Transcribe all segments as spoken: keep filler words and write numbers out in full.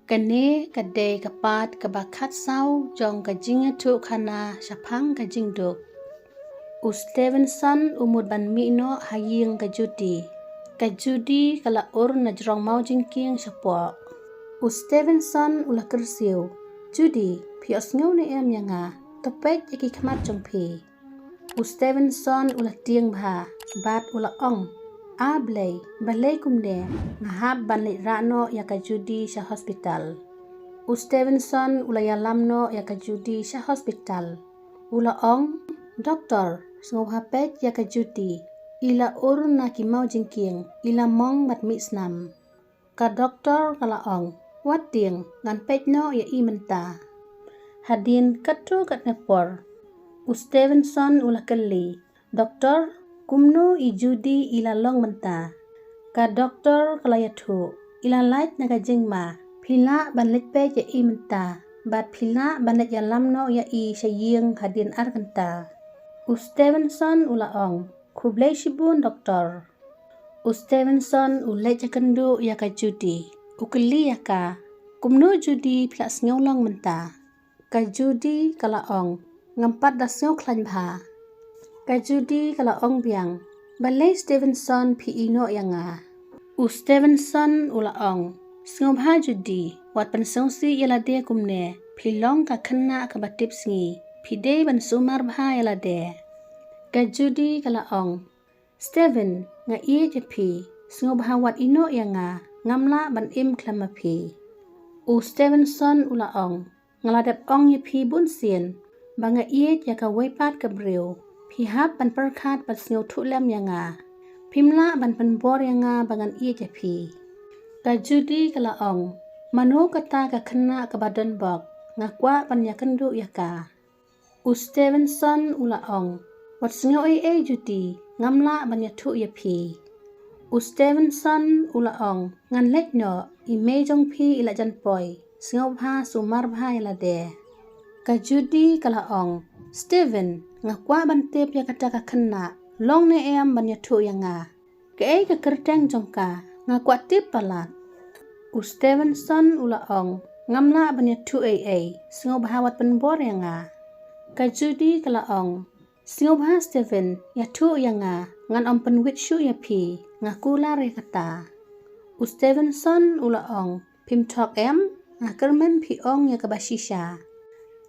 Kane ka dei ka part kaba khatsaw jong ka jingïathuhkhana shaphang ka jingduk. U Stevenson u mut ban mih noh ha ïing ka Judy. Ka Judy ka la ur na jrong maw jingkieng shapoh. U Stevenson u la kyrsiew, "Judy, phi ïohsngew ne em ïa nga? To peit ïa ki khmat jong phi." U Stevenson u la tieng bha bad u la ong, "A Blei, balei kumne? Nga hap ban leit rah noh ïa ka Judy sha hospital." U Stevenson u la ïalam noh ïa ka Judy sha hospital. U la ong, "Doktor, sngewbha peit ïa ka Judy. I la ur na ki maw jingkieng, i la mong bad mih snam." Ka doktor ka la ong, "Wat tieng, ngan peit noh ïa i mynta." Hadien katto katne por, u Stevenson u la kylli, "Doktor, kumno i Judy i la long mynta?" Ka doktor ka la ïathuh, "I la lait na ka jingma. Phi lah ban leit peit ïa i mynta bad phi lah ban leit ïalam noh ïa i sha ïing hadien ar kynta." U Stevenson u la ong, "Khublei shibun, doktor." U Stevenson u leit ïakynduh ïa ka Judy. U kylli ïa ka, "Kumno Judy, phi la sngewlong mynta?" Ka Judy ka la ong, "Ngam pat da sngewkhlaiñ bha." Ka Judy ka la ong biang, "Balei Stevenson phi ïehnoh ïa nga?" U Stevenson u la ong, "Sngewbha Judy, wat pynsngewsih ïa lade kumne, phi long ka khynnah kaba tipsngi, phi dei ban sumar bha ïa lade." Ka Judy ka la ong, "Steven, nga ïeit ïa phi, sngewbha wat ïehnoh ïa nga, ngam lah ban im khlem ma phi." U Stevenson u la ong, "Nga la dep ong ïa phi bun sien ba nga ïeit ïa kawei pat ka briew. Phi hap ban pyrkhat bad sngewthuh lem ïa nga. Phim lah ban pynbor ïa nga ba ngan ïeit ïa phi." Ka Judy ka la ong, "Mano kata ka khynnah kaba donbok? Nga kwah ban ïakynduh ïa ka." U Stevenson u la ong, "Wat sngew ei ei Judy, ngam lah ban ïathuh ïa phi." U Stevenson u la ong, "Ngan leit noh, i mei jong phi i la jan poi, sngewbha sumar bha ïa lade." Ka Judy ka la ong, "Steven, nga kwah ban tip ïa kata ka khynnah, long ne em ban ïathuh ïa nga. Kaei ka kyrteng jong ka, nga kwah tip palat." U Stevenson u la ong, "Ngam lah ban ïathuh ei ei, sngewbha wat pynbor ïa nga." Ka Judy ka la ong, "Sngewbha Steven, ïathuh ïa nga, ngan ym pynwit shuh ïa phi, nga kular ïa kata." U Stevenson u la ong, "Phim thok em? Nga kyrmen phi ong ïa kaba shisha."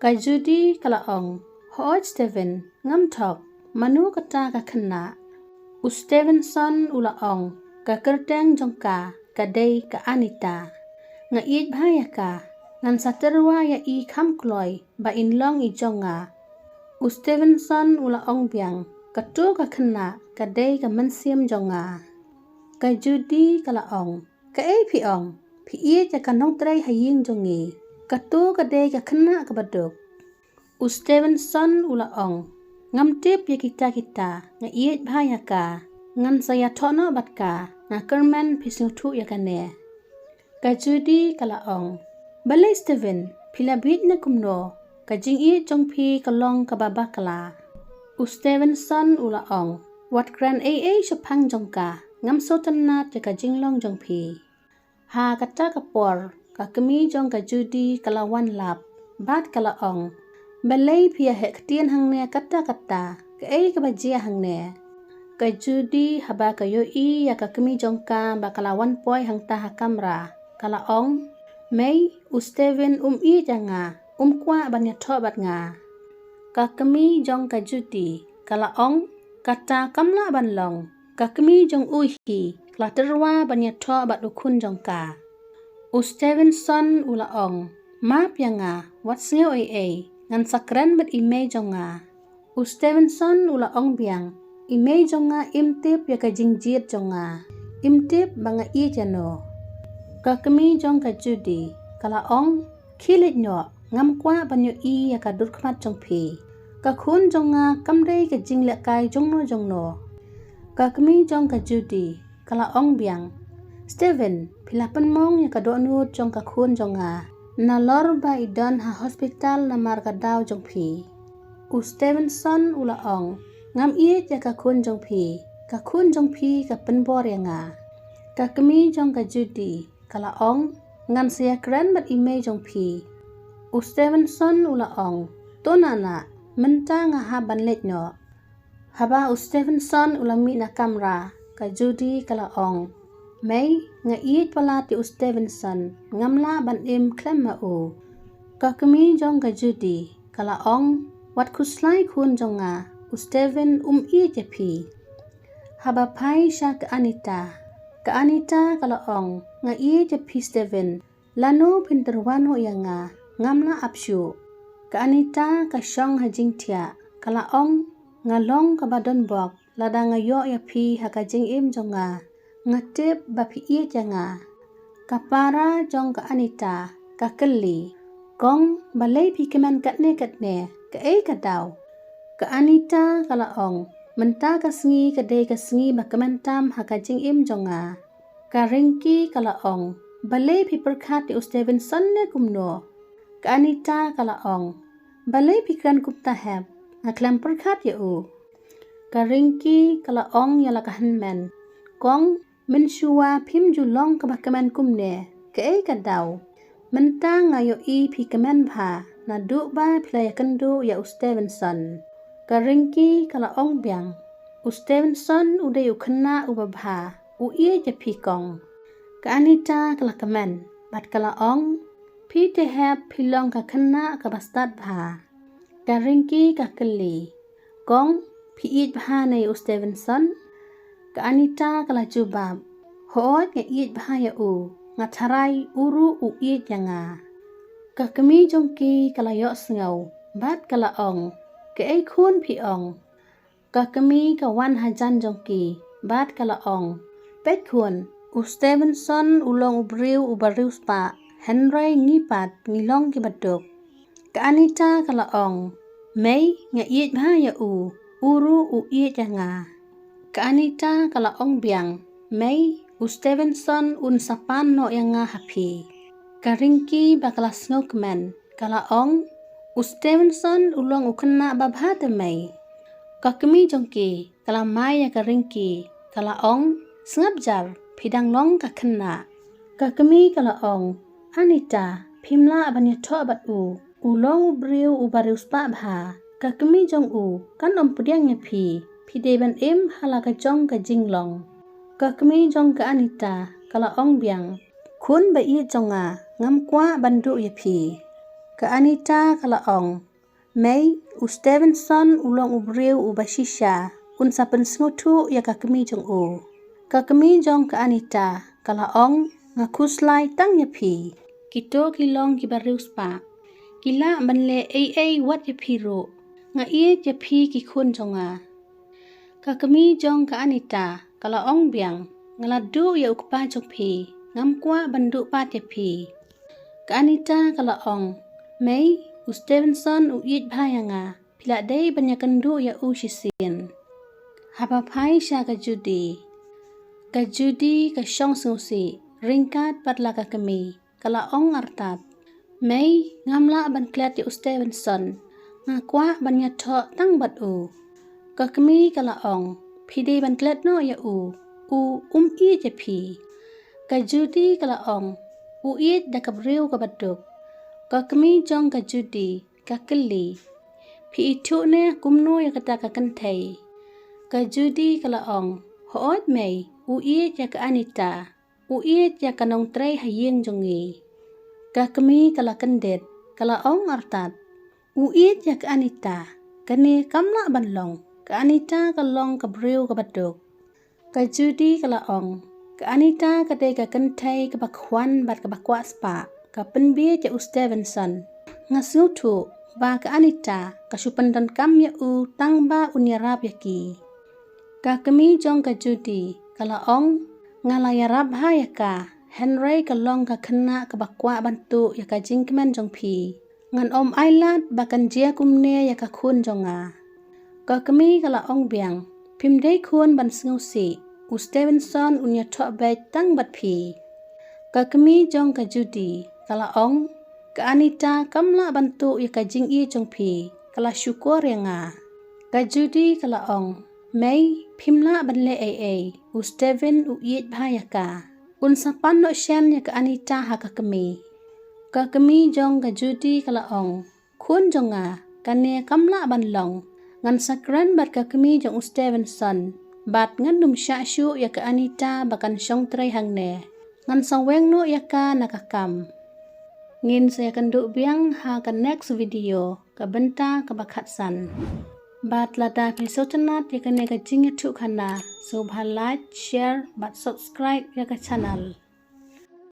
Ka Judy ka la ong, "Hooid Steven, ngam thok. Mano kata ka khynnah?" U Stevenson u la ong, "Ka kyrteng jong ka ka dei ka Anita. Nga ïeit bha ïa ka, ngan sa tyrwa ïa i kham kloi ba in long i jong nga." U Stevenson u la ong biang, "Kato ka khynnah ka dei ka mynsiem jong nga." Ka Judy ka la ong, "Kaei phi ong? Phi ïeit ïa ka nongtrei ha ïing jong ngi? Kato ka dei ka khynnah kaba duk." U Stevenson u la ong, "Ngam tip ïa kita kita, nga ïeit bha ïa ka. Ngan sa ïathoh noh bad ka, nga kyrmen phi sngewthuh ïa kane." Ka Judy ka la ong, "Balei Steven, phi la bieit ne kumno? Ka jingïeit jong phi ka long kaba bakla." U Stevenson u la ong, "Wat kren ei ei shaphang jong ka, ngam sngewtynnat ïa ka jinglong jong phi." Ha kata ka por, ka kmie jong ka Judy ka la wan lap bad ka la ong, "Balei phi ïa heh ktien hangne katta katta? Kaei kaba jia hangne?" Ka Judy haba ka ïohi ïa ka kmie jong ka ba ka la wan poi hangta ha kamra, ka la ong, "Mei, u Steven um ïeit ïa nga, um kwah ban ïathoh bad nga." Ka kmie jong ka Judy ka la ong, "Kata kam lah ban long. Ka kmie jong u hi ka la tyrwa ban ïathoh bad u khun jong ka." U Stevenson u la ong, "Map ïa nga, wat sngew ei ei, ngan sa kren bad i mei jong nga." U Stevenson u la ong biang, "I mei jong nga im tip ïa ka jingjied jong nga, im tip ba nga ïeit ïano." Ka kmie jong ka Judy ka la ong, "Khie leit noh, ngam kwah ban ïohi ïa ka dur khmat jong phi. Ka khun jong nga kam dei ka jinglehkai jongno jongno." Ka kmie jong ka Judy ka la ong biang, "Steven, phi la pynmong ïa ka dohnud jong ka khun jong nga, nalor ba i don ha hospital namar ka daw jong phi." U Stevenson u la ong, "Ngam ïeit ïa ka khun jong phi, ka khun jong phi ka pynbor ïa nga." Ka kmie jong ka Judy ka la ong, ngan sa ïakren bad i mei jong phi. U Stevenson u la ong, to nana, mynta nga hap ban leit noh. Haba u Stevenson u la mih na kamra, ka Judy ka la ong, mei, nga ïeit palat ïa u Stevenson, ngam lah ban im khlem ma u. Ka kmie jong ka Judy ka la ong, wat khuslai khun jong nga, u Steven um ïeit ïa phi. Haba phai sha ka Anita, ka Anita ka la ong, nga ïeit ïa phi Steven, lano phin tyrwa noh ïa nga, ngam lah ap shuh. Ka Anita ka shong ha jingthiah, ka la ong, nga long kaba donbok lada nga ïoh ïa phi ha ka jingim jong nga. Nga tip ba phi ïeit ïa nga. Ka para jong ka Anita ka kylli, kong, balei phi kmen katne katne, kaei ka daw? Ka Anita ka la ong, mynta ka sngi ka dei ka sngi ba kmen tam ha ka jingim jong nga. Ka Rinki ka la ong, balei phi pyrkhat ïa u Stevenson ne kumno? Ka Anita ka la ong, balei phi kren kumta hep, nga khlem pyrkhat ïa u. Ka Rinki ka la ong ïa la ka hynmen, kong, mynshuwa phim ju long kaba kmen kumne, kaei ka daw? Mynta nga ïohi phi kmen bha, naduh ba phi la ïakynduh ïa u Stevenson. Ka Rinki ka la ong biang, u Stevenson u dei u khynnah uba bha, u ïeit ïa phi kong. Ka Anita ka la kmen, bad ka la ong, phi te hep phi long ka khynnah kaba stad bha. Ka Rinki ka kylli, kong, phi ïeit bha ne ïa u Stevenson? Ka Anita ka la jubab, hooid nga ïeit bha ïa u, nga tharai u ruh u ïeit ïa nga. Ka kmie jong ki ka la ïohsngew, bad ka la ong, kaei khun phi ong? Ka kmie ka wan hajan jong ki, bad ka la ong, peit khun, u Stevenson u long u briew uba riewspah, hynrei ngi pat ngi long kiba duk. Ka Anita ka la ong, mei, nga ïeit bha ïa u, u ruh u ïeit ïa nga. Ka Anita ka la ong biang, mei, u Stevenson un sa pan noh ïa nga ha phi. Ka Rinki ba ka la sngewkmen, ka la ong, u Stevenson u long u khynnah ba bha te mei. Ka kmie jong ki ka la mai ïa ka Rinki, ka la ong, sngap jar, phi dang long ka khynnah. Ka kmie ka la ong, Anita, phim lah ban ïathoh bad u, u long u briew uba riewspah bha. Ka kmie jong u kan ym pdiang ïa phi, phi dei ban im ha la ka jong ka jinglong. Ka kmie jong ka Anita ka la ong biang, khun ba ïeit jong nga, ngam kwah ban duh ïa phi. Ka Anita ka la ong, mei, u Stevenson u long u briew uba shisha, un sa pynsngewthuh ïa ka kmie jong u. Ka kmie jong ka Anita ka la ong, nga khuslai tang ïa phi. Kito ki long kiba riewspah, ki lah ban leh ei ei wat ïa phi ruh. Nga ïeit ïa phi ki khun jong nga. Ka kmie jong ka Anita ka la ong biang, nga la duh ïa u kpa jong phi, ngam kwah ban duh pat ïa phi. Ka Anita ka la ong, mei, u Stevenson u ïeit bha ïa nga, phi la dei ban ïakynduh ïa u shisien. Haba phai sha ka Judy, ka Judy ka shong sngewsih ryngkat bad la ka kmie, ka la ong artat, mei, ngam lah ban klet ïa u Stevenson, nga kwah ban ïathoh tang bad u. Ka kmie ka la ong, phi dei ban klet noh ïa u, u um ïeit ïa phi. Ka Judy ka la ong, u ïeit da ka briew kaba duk. Ka kmie jong ka Judy ka kylli, phi ithuh ne kumno ïa kata ka kynthei? Ka Judy ka la ong, hooid mei, u ïeit ïa ka Anita, u ïeit ïa ka nongtrei ha ïing jong ngi. Ka kmie ka la kyndit, ka la ong artat, u ïeit ïa ka Anita, kane kam lah ban long, ka Anita ka long ka briew kaba duk. Ka Judy ka la ong, ka Anita ka dei ka kynthei kaba khwan bad kaba kwah spah, ka pynbieit ïa u Stevenson. Nga sngewthuh ba ka Anita ka shu pyndonkam ïa u tang ba un ïarap ïa ki. Ka kmie jong ka Judy ka la ong, nga la ïarap bha ïa ka, hynrei ka long ka khynnah kaba kwah ban tuh ïa ka jingkmen jong phi. Ngan ym ailad ba kan jia kumne ïa ka khun jong nga. Ka kmie ka la ong biang, phim dei khun ban sngewsih, u Stevenson un ïathoh beit tang bad phi. Ka kmie jong ka Judy ka la ong, ka Anita kam lah ban tuh ïa ka jingïeit jong phi, ka la shukor ïa nga. Ka Judy ka la ong, mei, phim lah ban leh ei ei, u Steven u ïeit bha ïa ka. Un sa pan noh shen ïa ka Anita ha ka kmie. Ka kmie jong ka Judy ka la ong, khun jong nga, kane kam lah ban long. Ngan sa kren bad ka kmie jong u Stevenson. Bad ngan ym shah shuh ïa ka Anita ba kan shong trei hangne. Ngan sa weng noh ïa ka na ka kam. Ngin sa ïakynduh biang ha ka next video, ka bynta kaba khatsan. Bad lada phi sngewtynnat ïa kane ka jingïathuhkhana, sngewbha like, share bad subscribe ïa ka channel.